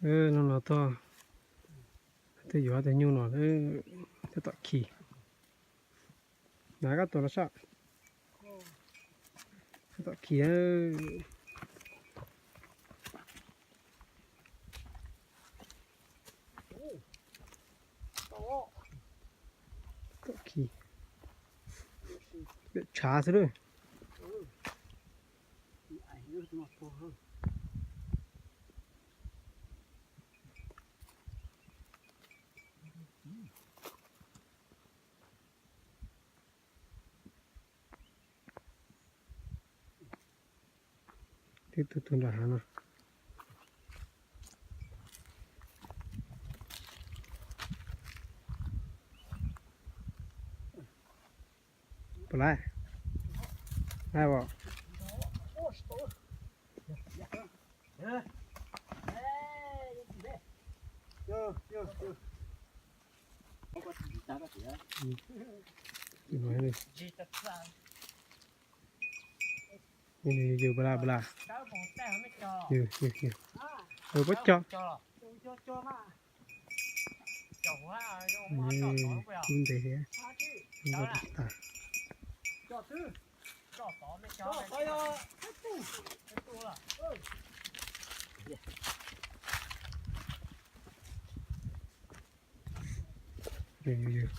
No no tog, twb yuav tus nyuj no, twb tom khi. Nav koj tuaj los soj, twb tom khi. Tom khi, tshav xwb lawm. Tib tug tug nram hav no. Puas laib? Laib os. Yws, yws, bla bla. Yws, yws, yws. Puab cog. Lub ntev thiab. Tsis tas. Yws, yws, yws.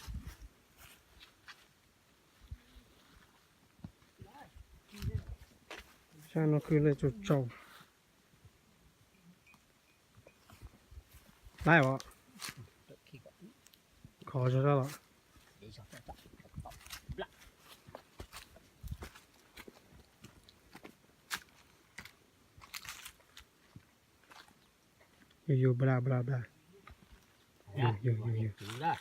Sab no khwv lawm tsaus tsaus. Laib os. Khov zog zog los. Yus yus bla bla bla. Yus yus yus yus.